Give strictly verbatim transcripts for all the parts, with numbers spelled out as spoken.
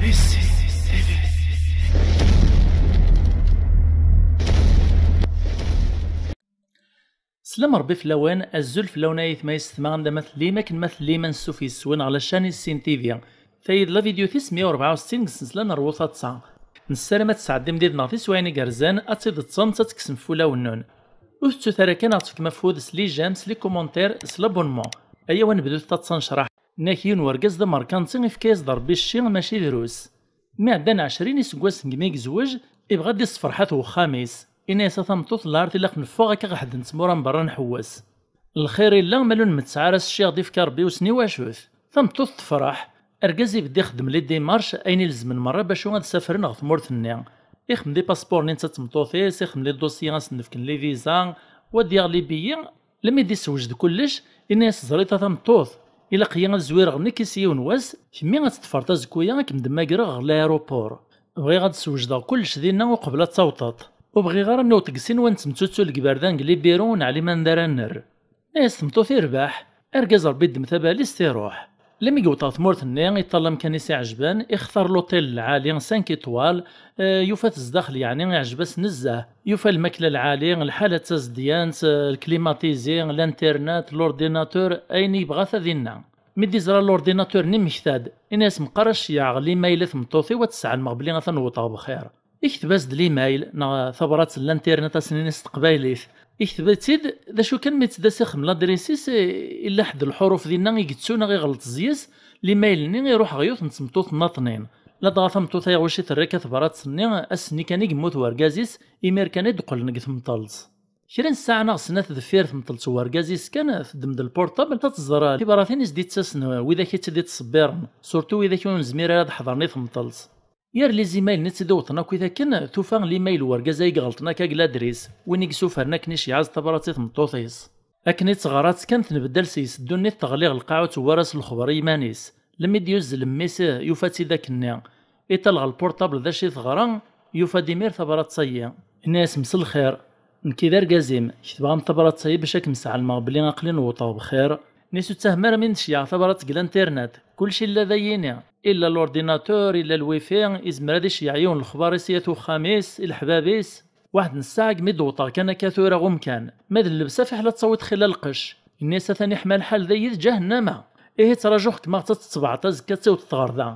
Slam Rebbi fell-awen, azul fell-awen ay ayetma yessetma, anda ma tellim, akken ma tellim, ansuf yes-wen ɣer la chaîne Issin T V. Tayi d la vidéo tis meyya u rebɛa u settin deg ssensla n Rwu Taḍsa. Nessaram ad tesɛeddim did-neɣ tiswiɛin igerrzen, ad tt-id-teṭṭsemt, ad tekksem f wulawen-nwen. Ur tettut ara kan ad ɣ-tefkem afud s les j'aime, s les commentaires, s l'abonnement. Ayaw ad nebdu taḍsa n ccraḥ. Nnak yiwen wergaz d amerkanti, ifka-yas-d Rebbi cci mačči drus. Mi ɛeddan ɛecrin iseggasen segmi yezweǧ, ibɣa ad d-issefreḥ at wexxam-is. Ini-as a tameṭṭut, lɛert ilaq neffeɣ, akka ɣ-ḥeddent tmura n berra nḥewwes. Lxir illa ma ur nmetteɛ ara s cci i ɣ-d-ifka Rebbi, wissen i wacu-t. Tameṭṭut tefreḥ. Argaz ibedd ixeddem les démarches, ayen ilezmen merra bacu ad safren ɣer tmurt-nni. Ixdem les passeports-nni netta d tmeṭṭut-is, ixdem les dossiers ad sen-d-fken les visas, wa d-yaɣ les billets. Lmi d-issewjed kullec, ini-as, ẓriḍ a tameṭṭut, ilaq-iyi ad zwireɣ nekk s yiwen wass, kemmi ad teṭṭfeḍ azekku-ya ad kem-d-mmagreɣ ɣer l'aéroport. Bɣiɣ ad d-ssewjdeɣ kullec dinna uqbel ad tawḍeḍ. Ur bɣiɣ ara ad niweḍ deg sin wa nettemtuttu deg iberdan deg les bureaux ur neɛlim anda ara nerr. Ini-as, tameṭṭut, irbeḥ. Argaz, Rebbi iddem tabalizt, iruḥ. Lmi yewweḍ ɣer tmurt-nni, iṭṭal amkan i s-iɛejben, ixtar l'hôtel lɛali, cinq étoiles, eh, yufa-t zdaxel, yeɛni iɛjeb-as nezzeh. Yufa lmakla lɛali, lḥala d tazedyant, eh, le climatisé, l'internet, l'ordinateur, ayen yebɣa ata dinna. Mi d-iẓra l'ordinateur-nni mmekta-d, ini-as, meqqar a cceyyeɛ, l'email i tmeṭṭut-iw, ad tt-sɛelmeɣ belli atan wwḍeɣ bxir. Ikteb-as-d l'email neɣ tabrat n l'internet, ad s-nini s teqbaylit. Ikteb-itt-id, d acu kan, mi tt-d-as ixdem l'adresse-is, illa ḥedd lḥuruf dinna i yettu neɣ iɣelṭ zyes, l'email-nni iruḥ ɣer yiwet n tmeṭṭut nnaṭnin. Ladɣa tameṭṭut-a iɣucc-it rrika tebrat-nni, ass-nni kan i yemmut wergaz-is, imir kan i d-qqlen deg temṭelt. Kra n ssaɛa neɣ snat deffir temṭelt n wergaz-is kan, teddem-d lpurṭabl, ad tẓer tibratin i s-d-ittasen widak i tt-id-ittṣebbiren, surtout widak ur nezmir ara ad ḥeḍren i temṭelt. Yir les emails-nni tt-id-iwṭen akkit akken, tufa l'email n wergaz ay iɣelṭen akka deg l'adresse, win i yessufren akken iceyyeɛ-as tabrat i tmeṭṭut-is. Akken i tt-ɣrat kan, tenbeddal seg-s ddunit, teɣli ɣer lqaɛa, ur tewwi ara s lexber i yiman-is. Lmi d-yuzzel mmi-s, yufa-tt-id akkenni. Iṭal ɣer lpurṭabl d acu i teɣra, yufa-d imir tabrat-agi. Ini-as, mselxir, nekki d argaz-im, ketbeɣ-am tabrat-agi bac ad kem-sɛelmeɣ belli aql-i newweḍ bxir. Ini-as, ur ttahem ara mi n-tceyyeɛ tabrat deg l'internet, kullec illa d ayini, illa l'ordinateur, illa lwifi, izmer ad iceyyeɛ yiwen lexbar i sya at uxxam-is, i leḥbab-is. Waḥed n ssaɛa, mi d-wwḍeɣ kan akka tura ɣ umkan, ma d llebsa fiḥel ad tawiḍ xilla lqecc. Ini-as, atan iḥma lḥal dayi d ǧahennama. Ihi ttrajuɣ-kem ad tettebɛeḍ azekka ad tiwḍeḍ ɣer da.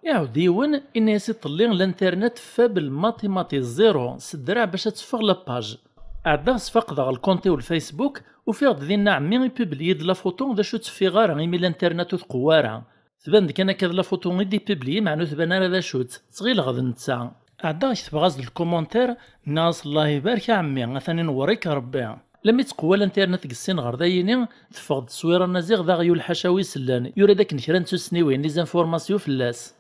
Iɛawed yiwen, ini-as, iḍelli l'internet faible, mati mati, zéro, s ddreɛ bac ad teffeɣ la page. Ɛeddaɣ sfaqdeɣ lkunti n Facebook, ufiɣ-d dinna ɛemmi ipubliyi-d la photo d acu ur teffiɣ ara imi l'internet ur tqewwa ara. Tban-d kan akka d la photo i d-ipubliyi, meɛna ur tban ara d acu-tt, ttɣileɣ d netta. Ɛeddaɣ ketbeɣ-as-d lkumuntir, nniɣ-as, Allah ibarek a ɛemmi, atan inewwer-ik Rebbi. Lmi tqewwa l'internet deg sin ɣer dayini, teffeɣ-d tteswira n Aziɣ d aɣyul ḥaca wi sellen, yura-d akken kra n tussniwin, les informations fell-as.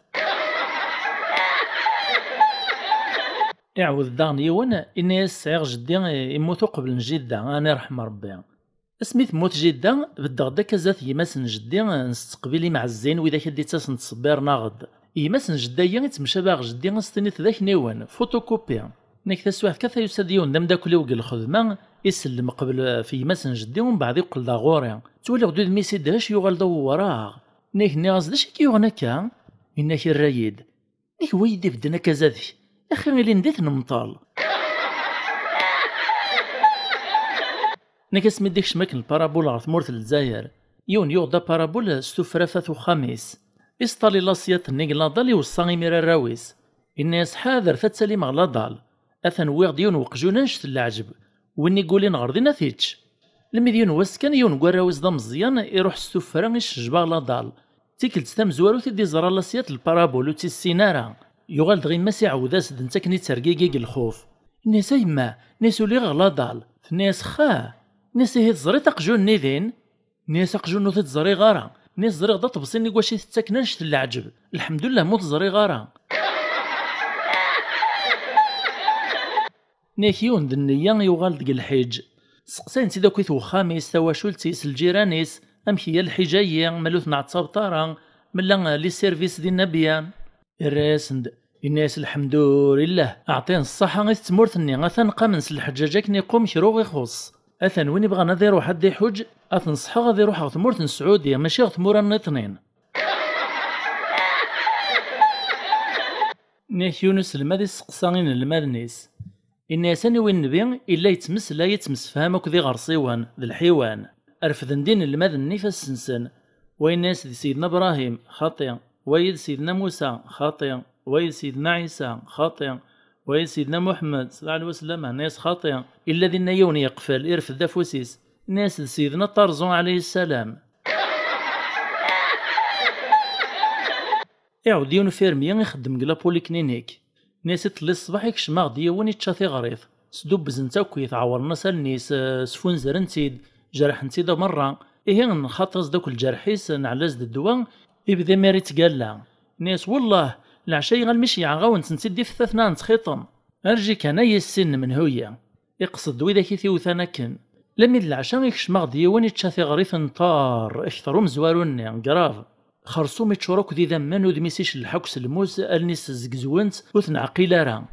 Iɛawed daɣen yiwen, ini-as, sɛiɣ jeddi, immut uqbel n jidda, ad n-iṛḥem Rebbi. Asmi temmut jidda, beddeɣ-d akka zdat gma-s n jeddi, nesteqbil imɛezzin, widak i d-ittasen ttṣebbiren-aɣ-d. Gma-s n jedda-yi ittemcabi ɣer jeddi, ad s-tiniḍ d akniwen, photocopie. Nekk taswiɛt kan, yusa-d yiwen d ameddakel-iw deg lxedma, isellem qbel ɣef gma-s n jeddi, umbeɛd iqqel-d ɣer ɣur-i. Ttwaliɣ-d udem-is idhec, yuɣal d awewraɣ. Nekk nniɣ-as, d acu i k-yuɣen akka? Yenna-k, irra-yi-d. Nek wa yi-d-ibedden akka zdat-k? Axi ilin di tnemṭal. Nek asmi d-ikcem akken lparabul ɣer tmurt n Lezzayer, yiwen yuɣ-d aparabul s tuffra f at uxxam-is. Isṭali laṣyat-nni deg laḍal, iweṣṣa imir arraw-is. Inna-yas, ḥader, ad talim ɣer laḍal. Atan wwiɣ-d yiwen weqjun annect n leɛǧeb. Win i yulin ɣer din ad t-yečč. Lmi d yiwen wass kan, yiwen n warraw-is d ameẓyan iruḥ s tuffra icejbeɣ laḍal. Tikkelt tamezwarut i d-iẓra laṣyat n lparabul, ur tt-issin ara. Yuɣal dɣi yemma-s iɛawed-as-d netta akken ittergigi deg lxuf. Inna-yas, a yemma, inna-yas, uliɣ ɣer laḍal. Tenna-yas, xa. Inna-yas, ihi teẓriḍ aqjun-nni din? Inna-yas, aqjun ur t-id-ẓriɣ ara. Inna-yas, ẓriɣ d aṭebsi-nni deg wacu i tettaken annect n leɛǧeb. Lḥemdullah ma ur t-ẓriɣ ara. Nek yiwen d nniya yuɣal deg lḥiǧ. Seqsayen-tt-id akk i twexxam-is, tawacult-is, lǧiran-is, amek iga lḥiǧ-ayi, ma ur tneɛttabet ara, mella les services dinna byan. Irra-yasen-d, inna-yas, lḥemdulillah, aɛṭin ṣṣaḥa i tmurt-nni, atan qamen s lḥeǧǧaǧ akken iqum kra ur ixuṣṣ. Atan win ibɣan ad iruḥ ad d-iḥuǧ, ad t-neṣḥeɣ ad iruḥ ɣer tmurt n Sɛudi, mačči ɣer tmura nniḍnin. Nniɣ-ak yiwen uselmad isteqsa inelmaden-is. Inna-yas aniwi nnbi illa yettmeslay, yettemsefham akked iɣersiwen, d lḥiwan. Refden-d inelmaden-nni ifassen-nsen. Wa yenna-yas d Sidna Brahim, xaṭi. Wa d Sidna Musa, xaṭi. Wa d Sidna Ɛisa, xaṭi. Wa d Sidna Muḥemmed, sallallahu ɛlihi wa sallam, yenna-yas xaṭi. Illa dinna yiwen yeqfel, irfed afus-is. Yenna-yas d Sidna Ṭarzu ɛalayhi ssalam. Iɛawed yiwen ufirmyi ixeddem deg la polyclinique. Nni-as iḍelli ṣṣbeḥ ikcem-aɣ-d yiwen ičča tiɣrit. Sdubbezen-tt akk, ɛewren-as allen-is, eh, sfunzren-tt-id, jerḥen-tt-id merra. Ihi nxaṭ-as-d akk lǧerḥ-is, neɛla-as-d ddwa, ibda imir ittgalla. Nni-as wellah, leɛca-yi almi ceyɛeɣ-awen-tent-id di fttatna n txiṭem. Arji kan ay issin menhu-yi. Iqsed d widak i t-iwtan akken. Lami d leɛca ikcem-aɣ-d yiwen ičča tiɣrit n ṭar, akter umezwaru-nni, grave. Xersum iččur akk d idammen, udem-is icellḥ akk s lmus, allen-is zzegzwent, ur t-neɛqil ara.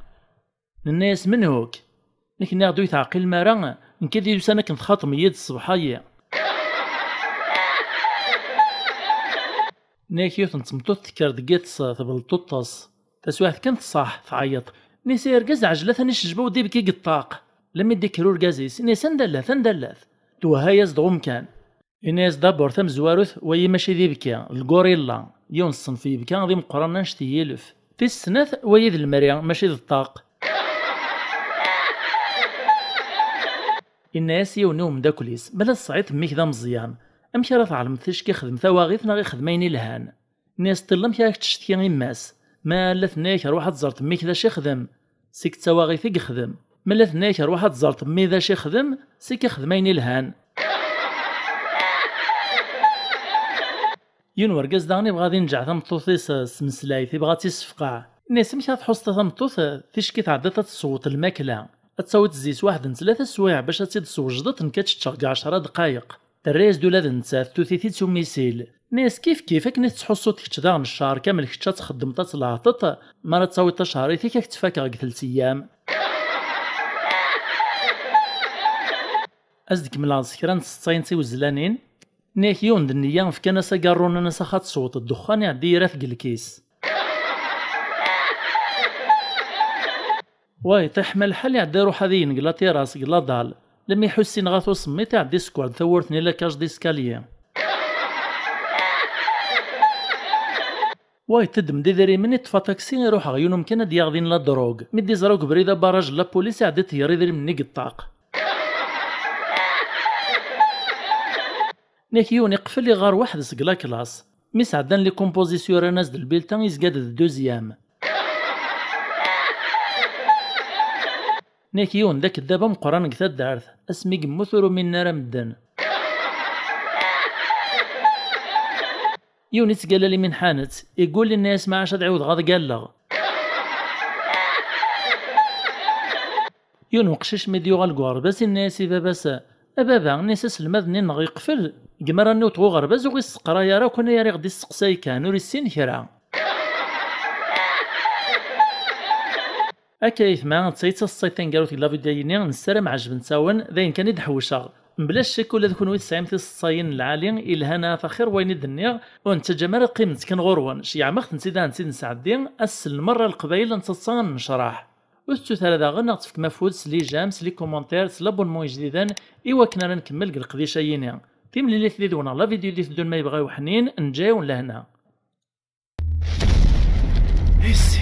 Nenna-yas menhu-k? Nekk nniɣ-d ur yi-teɛqilem ara, nekk i d-yusan akken txaṭem-iyi-d ṣṣbeḥ-ayi. Nni-ak yiwet n tmeṭṭut tekker deg yiṭes, tebleṭ tuṭṭes. Taswiɛt kan tṣaḥ, tɛeyyeḍ. Nni-as ay argaz, ɛjel atan icejba ur d-ibki deg ṭṭaq. Lami d-ikker urgaz-is, nni-as anda llat, anda llat? Twehha-yas-d ɣumkan. Yenna-yas dabur tamezwarut, wayi mačči d ibki, d lgurilla. Yiwen ṣṣenf yibki d imeqqran annect n yilef. Tis snat, wayi d lemri, mačči d ṭṭaq. Yenna-yas yiwen i umeddakel-is, ma la tesɛiḍ mmi-k d ameẓyan, amek ara tɛelmeḍ ticki ixdem tawaɣit neɣ ixdem ayen ilhan? Nni-as ṭilla amek ara k-tcetki yemma-s, ma la tenna-yak rwaḥ ad tẓreḍ mmi-k d acu ixdem, sik d tawaɣit i yexdem. Ma la tenna-yak rwaḥ ad tẓreḍ mmi d acu ixdem, sik ixdem ayen ilhan. Yiwen wergaz daɣen ibɣa ad inǧeɛ tameṭṭut-is s tmeslayt, ibɣa ad tt-issefqeɛ. Nni-as amek ara tḥusseḍ a tameṭṭut, ticki tɛeddiḍ ad tessewweḍ lmakla, ad tawiḍ zzi-s waḥed n tlata swayeɛ bac ad tt-id-tessewjdeḍ, nekk ad tt-ččeɣ deg ɛecra dqayeq. Terra-yas-d ula d nettat, tewwet-it-id s umisil. Nni-as kif kif akken i tettḥussuḍ kečč daɣen ccher kamel kečč ad txeddmeḍ ad tleɛteḍ, mi ara tawiḍ tacehrit-ik ad k-tt-fakeɣ deg telt eyyam. Ad s-d-kemmleɣ s kra n tseḍsayin tiwezlanin. Nni-ak yiwen d nniya fkan-as agarru nnan-as ax ad tesweḍ ddexxan iɛeddi ira-t deg lkis. Wa iṭiḥ ma lḥal iɛedda iruḥ ad igen deg la terrasse, deg la dalle. Lami ḥussin ɣef usemmiḍ iɛedda isekkeṛ-d tawwurt-nni la cage d'escalier. Wa iṭṭeddem-d idrimen, iṭṭef aṭaksi, iruḥ ɣer yiwen umkan ad d-yaɣ din la drogue. Mi d-iẓra deg ubrid abarraj n la police, iɛedda iṭeyyer idrimen-nni deg ṭṭaq. Nek yiwen iqfel iɣar weḥd-s deg la classe. Mi sɛeddan les compositions rran-as-d lbilta, izga-d d deuxième. Nek yiwen d akeddab ameqqran deg taddart, asmi yemmut ur uminen ara medden. Yiwen ittgalla limin ḥanet, igul inna-yas maɛac ad ɛiwdeɣ ad galleɣ. Yiwen uqcic mi d-yuɣal deg uɣerbaz inna-yas i baba-s, a baba, inna-yas aselmad-nni-nneɣ yeqfel, deg mi ara nniwṭ ɣer uɣerbaz ur ɣ-isseqray ara akk, anayer i ɣ-d-isseqsay kan, ur issin kra. Akka ayetma, d tayi d taseḍsayt taneggarut deg la vidéo-yini, nessaram ɛejbent-awen, d ayen kan i d-ḥewceɣ. Mebla ccek ula d kunwi tesɛim tiseḍsayin n lɛali, ilhan ahat axir wayen i d-nniɣ, ur nettaǧǧam ara qqimemt kan ɣur-wen, ceyyɛem-aɣ-tent-id ad tent-id-nesɛeddi, ad s-slen merra leqbayel ad nettaḍsa ad nennecraḥ. Ur tettut ara daɣen ad ɣ-tefkem afud s les j'aime, s les commentaires, s les abonnements ijdiden, i wakken ara nkemmel deg leqdic-ayini. Timlilit did-wen ɣer la vidéo i d-iteddun ma yebɣa uḥnin, neǧǧa-yawen lehna. Ici,